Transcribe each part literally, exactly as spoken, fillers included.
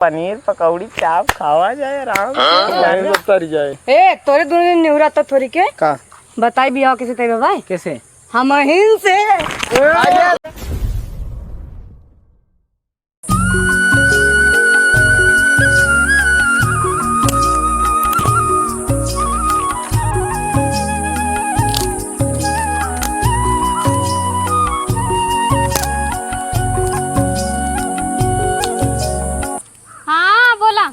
पनीर पकौड़ी चाप खावा जाए आराम से। हाँ, वही सब तरी जाए। ए, तोरे दोनों ने निहुरा तो थोड़ी के। का? बताई बियाह कैसे तय बा भाई? कैसे? हमहिन से। हाँ, बोला।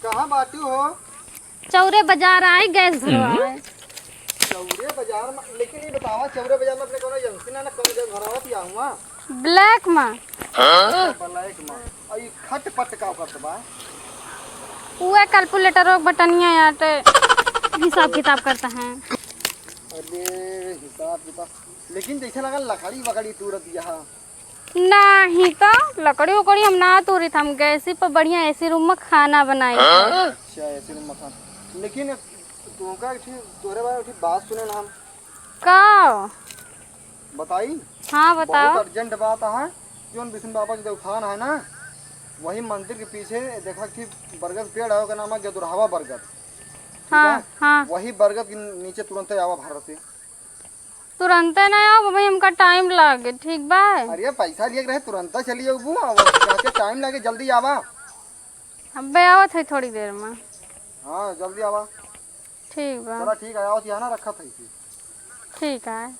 कहाँ बाटू हो? चौरे बाजार आए, गैस भरवाए। चौरे बाजार में, लेकिन ये बतावा, चौरे बाजार में अपने कोनो एजेंसी ना, ना कोनो गैस भरावत या हुआ? ब्लैक में। ब्लैक में। और ये खटपट का करत बा? उहे कैलकुलेटर और बटनिया आटे, हिसाब किताब करता है। अरे, हिसाब किताब। लेकिन जैसे लगा लकड़ी वकड़ी तूरत यहाँ। नाही तो, लकड़ी उकड़ी हम ना तूरित, हम गैसी पर बढ़िया एसी रूम में खाना बनाई। अच्छा, एसी रूम में खाना। लेकिन तुमका एक ठी, तोरे बारे में एक ठी बात सुने ना हम। का? बताई? हाँ, बताओ। बहुत अर्जेंट बात है। जोन विष्णु बाबा के देवस्थान है ना, वही मंदिर के पीछे देखा कि बरगद पेड़ है, ओकर नाम है गदुरहवा बरगद। ठीक हाँ, है? हाँ। वही बरगद के नीचे तुरंत आवा भारत से। तुरंते ना आओ भाई, हमका टाइम लागे, ठीक बा? अरे पैसा लिए रहे, तुरंत चली जाऊ, अब कहते टाइम लागे, जल्दी आवा। अबे आवत है थोड़ी देर में। हाँ, जल्दी आवा। ठीक बा। चला ठीक है, आओ, यहाँ ना रखा था इसे। ठीक है।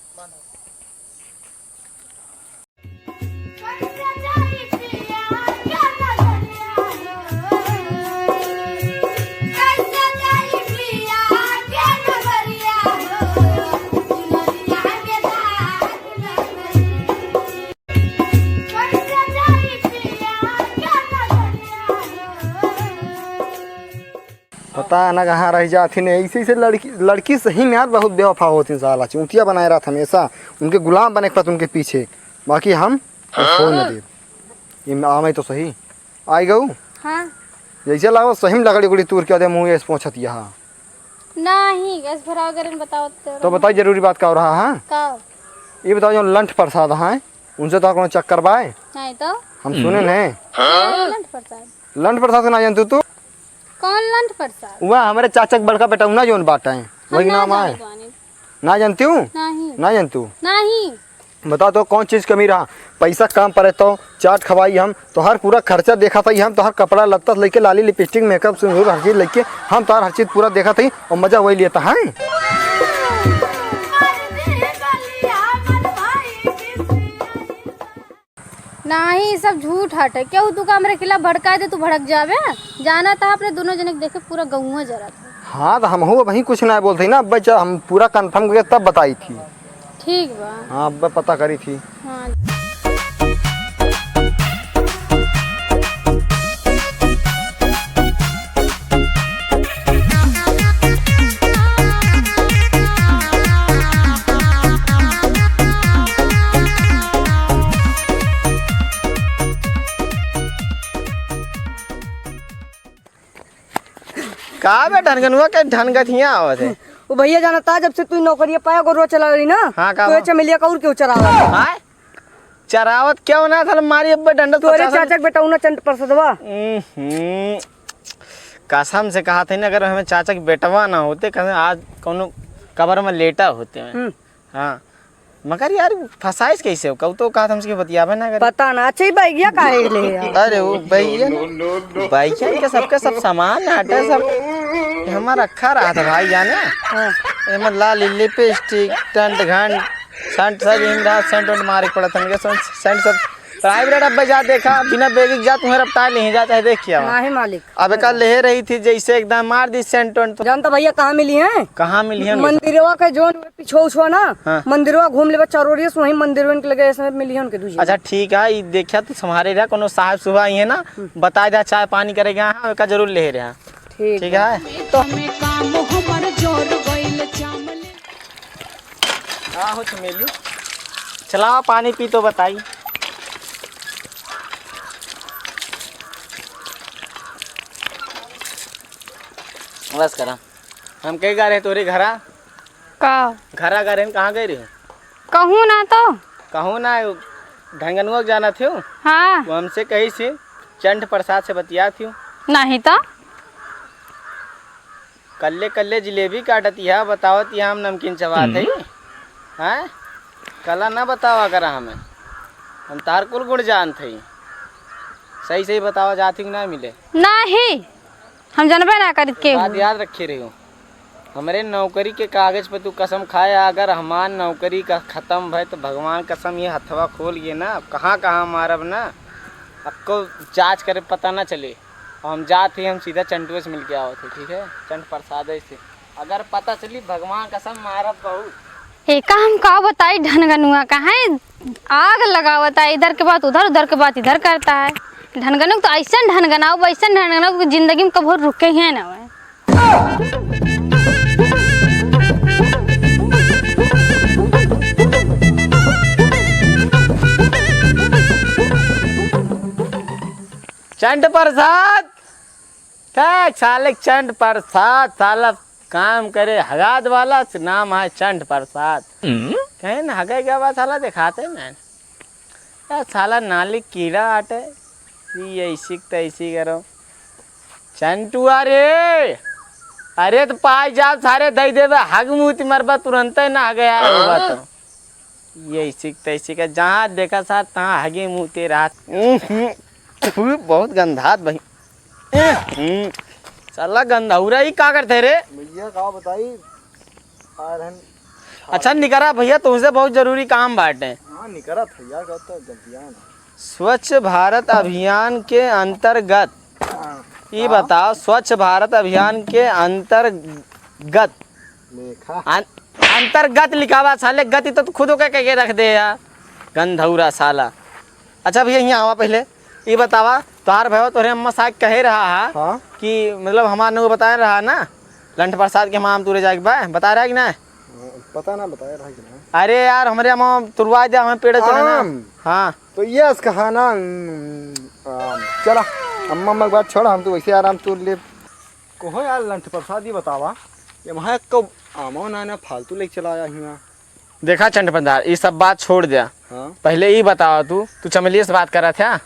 पता ना कहाँ रह जात ही, ऐसे, ऐसे लड़की, लड़की सही में यार बहुत बेवफा होत ही साला, चूतिया बनाए रहत हमेशा, उनके गुलाम बने के पड़त उनके पीछे, बाकी हम कुछ हो न देब। ये आवे तो सही, आई गऊ। हाँ। जैसे लागो सही में लकड़ी उकड़ी तूर के दे मुँह ऐसे पहुँचत यहाँ। नहीं, गैस भराव करें, बताओ तो। तो बताई जरूरी बात का हो रहा है? का? ये बताओ जो लंठ प्रसाद है, उनसे तो कोनो चक्कर बाय? नहीं तो। हम सुने नहीं। कौन लंठ प्रसाद? लंठ प्रसाद के ना जानतू तू? कौन लंठ प्रसाद? वह हमारे चाचा के बड़का बेटा ना जोन बाटा है, हम वही ना नाम आए। जानत बानी। ना जानती हूँ? नहीं। ना जानतू? नहीं। बताओ तो कौन चीज कमी रहा? पैसा काम पड़े तो चाट खवाई हम, तोहार पूरा खर्चा देखा था हम, तोहार कपड़ा लत्ता से लेके लाली लिपस्टिक मेकअप सिंदूर हर चीज लेके हम तोहार हर चीज पूरा देखा था और मजा वही लेता है। नाही, ई सब झूठ हटे। केहू तू का हमरे खिलाफ भड़काए दे, तू भड़क जाबे। जाना था अपने दोनों जने के देखे पूरा गौवा जरा था। हाँ, तो हमहू अबहीं कुछ ना बोलते ही ना, अब जब हम पूरा कन्फर्म करके तब बताई थी। ठीक बा। हाँ, अब पता करी थी। हाँ। का बे ढनगनुआ के ढनगथिया आवत है? वो भैया जाना था, जब से तू नौकरिया पाया, गोरुआ चला रही ना, हाँ, का तो ये बा? चमेलिया का और क्यों चरावा? हाँ? चरावत क्या होना था, मारी अब्बे डंडा तोरे पचास चाचा के बेटा उना चंट परसदवा। हम्म, कसम से कहा था ना, अगर हमें चाचा के बेटवा ना होते, कसम आज कौनो कबर में लेटा होते हैं। हम्म। हाँ, मगर यार फंसाइस कैसे हो? कऊ तो कहा था हमसे कि बतियाबे ना करे। पता ना, अच्छा ही बैगिया काहे ले यार? अरे वो बैगिया ना, बैगिया के सबके सब सामान हटे सब। ये हमारा रखा रहा था भाई जाने। हाँ। एमे लाली, लिपस्टिक, टेंट घंट, सेंट सब यहीं रहा, सेंट वेंट मारे के पड़ा था, हमके सेंट, सेंट सब प्राइवेट डब्बे जा देखा, बिना बैग के जा, तुम्हें रपटा ले जा, चाहे देख के आवा। नाही मालिक। अब का ले रही थी जैसे एकदम मार दी सेंट वेंट तो। जानता भैया कहाँ मिली है? कहाँ मिली है? मंदिरवा के जोन पिछो उछवा ना, हाँ। मंदिरवा घूम लेबा चारों ओर से, वहीं मंदिरवन के लगे ऐसे मिली है उनके दूजी। अच्छा ठीक है, ई देखा तू संभारे रहा, कोनो साहब सुबह आई है ना, हम्म। बता दे चाय पानी करे गया है, का जरूर ले रहा। ठीक ठीक बा। है? तो हमें काम हमर जोर गइल चामले। का हो चमेली? चलावा पानी पी तो बताई। बस करा। हम कहीं गा रहे तोरे घरा। का? घरा गा रहे, कहाँ गए रहे? कहूँ ना तो। कहूँ ना, ढंगनुआ के जाना थे। हाँ। वो हमसे कही से चंट प्रसाद से बतियात हियो? नहीं तो। कल्ले कल्ले जिलेबी काटत हिया, बतावत हिया हम नमकीन चबात हम्म। हई। हैं? कला ना बतावा करा हमें, हम तार कुल गुण जानत हई। सही सही बतावा, जात हियो कि ना मिले? नहीं, हम जनबे ना करित के बात हूँ। याद रखे रहियो। हमरे नौकरी के कागज पे तू कसम खाए, अगर हमार नौकरी का खतम भय तो भगवान कसम ये हथवा खोल के ना, कहाँ कहाँ मारब ना, अक्को जांच करे पता ना चले। और हम जात ही, हम सीधा चंटुए से मिल के आवत ही, ठीक है? चंट प्रसाद से अगर पता चली, भगवान कसम मारब बहुत। एका हम का बताई ढनगनुआ, काहे आग लगावत है, इधर के बात उधर, उधर के बात इधर करता है। ढनगनुआ तो ऐसन ढनगनाओ, ऐसन ढनगनाओ कि जिंदगी में कबो रुके ही ना हुए। चंट प्रसाद, देख साले चंट प्रसाद, साला काम करे हगाद वाला, से नाम है चंट प्रसाद। हम्म? कहे न हगे गवा साला देखाते ना। या साला नाली कीड़ा आटे, ई ऐसी क तैसी करो। चंटुआ रे, अरे तो पाई जाब सारे दई देबे, हग मूत मरबा तुरंते ना हगे आए होगा तो। ये ऐसी क तैसी का जहाँ देखा सा तहाँ हगे मूते रहत। उहुं, थू, बहुत गंधात भाई। उहुं, साला गंधौरा ही का करते रे? भैया का बताई, आ रहन अच्छा निकरा भैया, तुमसे बहुत जरूरी काम बाटे। हाँ, निकरा था यार, का तो गलतियाँ ना। स्वच्छ भारत अभियान के अंतर्गत, हाँ। ई हाँ। बताओ, स्वच्छ भारत अभियान के अंतर्गत, देखा। अन-, अंतर्गत लिखावा साले, गति तो तू खुद के कह के रख दे यार, गंधौरा साला। अच्छा भैया, यहाँ आवा पहले, ई बतावा, तोहार भैया तोहरे अम्मा साहब कहे रहा हा हाँ। कि मतलब हमार नंबर बताए रहा ना, लंठ प्रसाद के हमार आम तूरे जाए के बा, बता रहा कि ना? पता ना बताए रहा कि ना। अरे यार, हमरे अम्मा तुरवा दे, हमें पेड़ चढ़े ना। आम? हाँ। तो ये आज कहा ना, हम्म, आम। चला, अम्मा अम्मा की बात छोड़, हम तो वैसे आराम तूर ले। कहो यार लंठ प्रसाद, ये बतावा, ये वहाँ एक आमो ना, ना फालतू लेके चला आया हिया। देखा चंट पंदार, ई सब बात छोड़ द्या। हाँ। पहले ई बतावा तू, तू चमेलिया से बात करत है?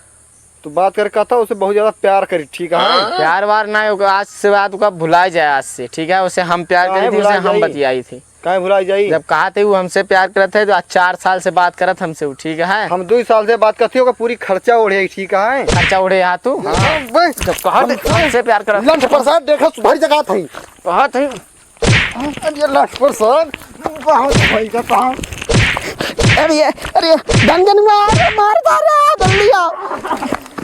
तू बात करे कहता, उसे बहुत ज्यादा प्यार करी, ठीक है? प्यार वार ना, ओका आज से बात ओका भुलाए जाए आज से, ठीक है? उसे हम प्यार काहे करी थी, उसे भुलाए हम जाई? बतियाई थी। काहे भुलाए जाई? जब कहा थे वो हमसे प्यार करत है, तो आज चार साल से बात करत हमसे वो, ठीक है? हम दो साल से बात करती, ओका पूरी खर्चा ओढ़े, ठीक है? खर्चा ओढ़े यहाँ तू? हाँ। बे, जब कहा थे हम हमसे प्यार करत लंठ प्रसाद देखा, सुधर जगह था। कहा थे अरे लठ पर सर, बहुत भाई का कहा। अरे, अरे, ढनगनुआ, अरे, मार डाला, जल्दी आओ।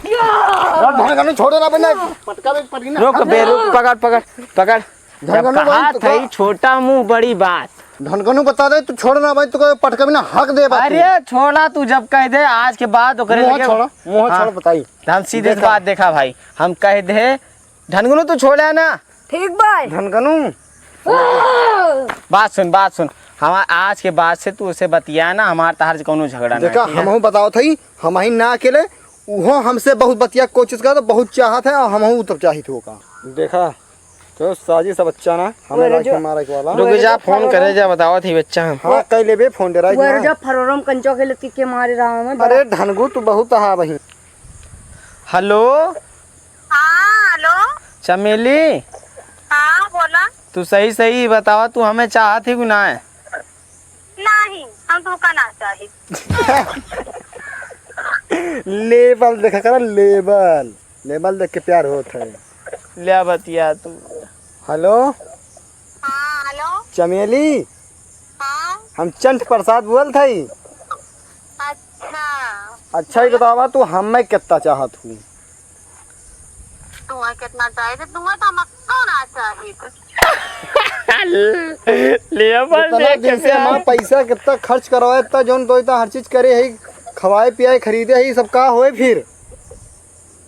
अरे, ढनगनु छोड़ो ना बने, पटका भी पटकी ना। रुक बे, रुक, पकड़, पकड़, पकड़। जब ढनगनु कहा भाई, तो था ही का छोटा मुंह बड़ी बात। ढनगनु बता दे, तू छोड़ ना भाई, तू को पटका भी ना हक दे बात अरे, तू। छोड़ा तू, जब कह दे आज के बाद ओकरे मुंह लगे छोड़ा, मुंह हाँ। छोड़ बताई। हम सीधे देखा। बात देखा भाई, हम कह दे, ढनगनु तू छोड़ा ना, ठीक बा। धनगनू। बात सुन, बात सुन। हमार आज के बाद से तू उसे बतिया ना, हमार तहार से कौनो झगड़ा ना, देखा, ठीक है? हमहू बतावत हई, हमही ना अकेले, उहो हमसे बहुत बतिया के कोशिश करत, बहुत चाहत है और हमहू तब चाहित हो का। देखा, तो साजिश सब अच्छा ना, हमें ओए रे लाइक जो मारे के वाला। रुक जा, फोन करे जा, बतावत ही बच्चा हम। हाँ, कह लेबे फोन, डराई वो ना। जो फरोरम कंचो खेलत के, के मारे रहा हमें, अरे बड़ा धनगू, तू बहुत हा बहिन। हेलो। हाँ, हेलो। चमेली। हाँ, बोला। तू सही सही बतावा, तू हमें चाहत ही कि नाय? नहीं, हम तुमका ना चाही। लेबल देखा करा, लेबल, लेबल देख के प्यार होत है। ले बतिया तू। हेलो। हाँ, हेलो। चमेली। हाँ। हम चंट प्रसाद बोलत हई। अच्छा। अच्छा, ये बतावा, तू हमें कितना चाहत हूँ? तुम्हें कितना चाहिए? तुम्हें तो हम कौन आ चाहिए? ले बस इतना देख दिन से कैसे हमारा है। पैसा कितना खर्च करवाए, इतना जौन तो इतना हर चीज करे है, खवाए पियाए, खरीदे है, ये सब का होए फिर?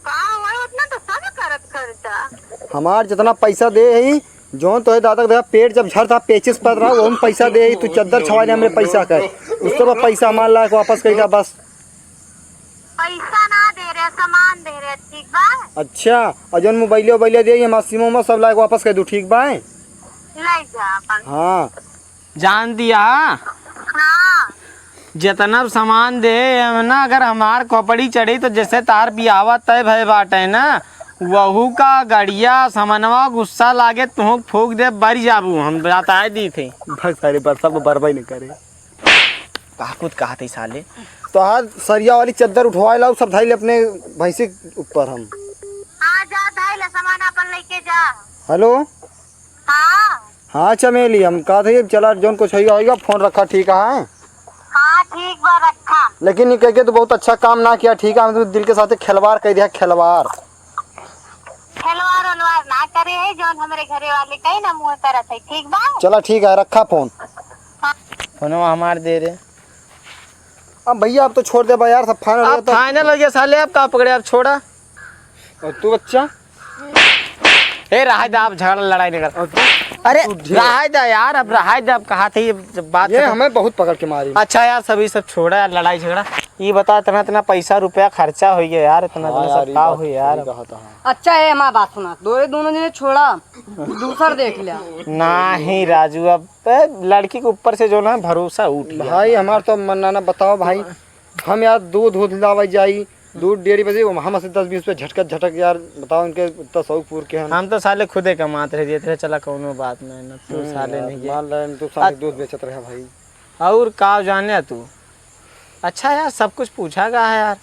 का होए, उतना तो सब करत खर्चा। हमार जितना पैसा दे है, जौन तोहे दादा के देखा, पेट जब झड़ था, पेचिस पड़ रहा, वो हम पैसा दे, तू चद्दर छवाने हमरे पैसा कर, उससे बा पैसा हमार लायक वापस कर दा बस। पैसा ना दे रहे, सामान दे रहे, ठीक बा? अच्छा, और जौन मोबाइलिया, मोबाइलिया दे, ये हमार सिमो में सब लायक वापस कर दू, ठीक बा? ले जा अपन। हाँ। जान दिया? हाँ। जितना सामान दे, हम ना, अगर हमार खोपड़ी चढ़ी तो जैसे तार बियाहवा तय भय बाटे ना, वहू का गड़िया समनवा गुस्सा लागे, तुहूँ फूंक दे, बरि जाबू, हम बताए दी थे। भग सारे बरसा में बरबई न करे। का कुछ कहा थे साले? तो आज सरिया वाली चद्दर उठवाए लाओ, सब धाई ले अपने भैंसी के ऊपर हम। हाँ, जा धाई ले सामान अपन लेके जा। हेलो। हाँ। हाँ चमेली, हम कहा थे, चला जौन कुछ होइगा, होइगा, फोन रखा, ठीक है? हाँ, ठीक बा, रखा। लेकिन ये कह के तू बहुत अच्छा काम ना किया, ठीक है? हम तो दिल के साथ खिलवाड़ कह दिया, खिलवाड़। खिलवाड़ उलवाड़ ना करे है, जौन हमरे घरे वाले कही ना मुँह करत है, ठीक बा? चला ठीक है, रखा फोन। हाँ। फोनवा हमार दे रे। अब भैया, अब तो छोड़ दे बा यार, सब फाइनल हो अब गया तो। फाइनल हो गया साले, अब का पकड़े, अब छोड़ा। और तू बच्चा? ए, रहाय दा, अब झगड़ा लड़ाई नहीं कर। और तू? अरे, तू ढेर। रहाय दा यार, अब रहाय दा, अब कहा थे ये जब बात ये खत्म। हमें बहुत पकड़ के मारी। अच्छा यार, सभी सब छोड़ा यार, लड़ाई झगड़ा। ये बता, इतना, इतना पैसा रुपया खर्चा हो गया यार, इतना, हाँ इतना यार, सब ये का बात हुई यार? सही कहा था। अच्छा, ए, हमार बात सुना, दोरे दोनों जने छोड़ा, दूसर देख लिया। नहीं राजू, अब, ए, लड़की के ऊपर से जो ना भरोसा उठ गया। भाई, हमार तो मन्ना ना, बताओ भाई, हम यार दूध, दूध लावे जाई, दूध डेयरी बजे, हम से दस बीस रुपया झटकत झटक यार, बताओ, इनके इतना शौक पूर के हैं। हम तो साले खुदे कमात रह जाते रहे, चला कौनो बात नहीं ना, तू हम्म, साले यार, नहीं है। मान ले, तू साले अ- दूध बेचत रहे भाई। और का जाने तू? अच्छा यार, सब कुछ पूछा गा है यार,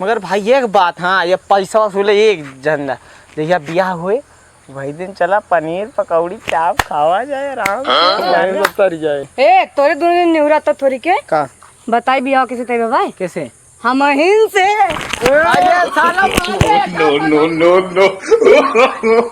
मगर भाई एक बात, हाँ, ये पैसा वसूले एक झंडा, जहिया बियाह हुए वही दिन चला पनीर पकौड़ी चाप खावा जाए आराम से। हाँ, जाने। वही सब तरी जाए। ए, तोरे दोनों दिन निहुरा तो थोड़ी के। का? बताई बियाह कैसे तय बा भाई? कैसे? हमहिन से। अरे साला, no, no, no, no।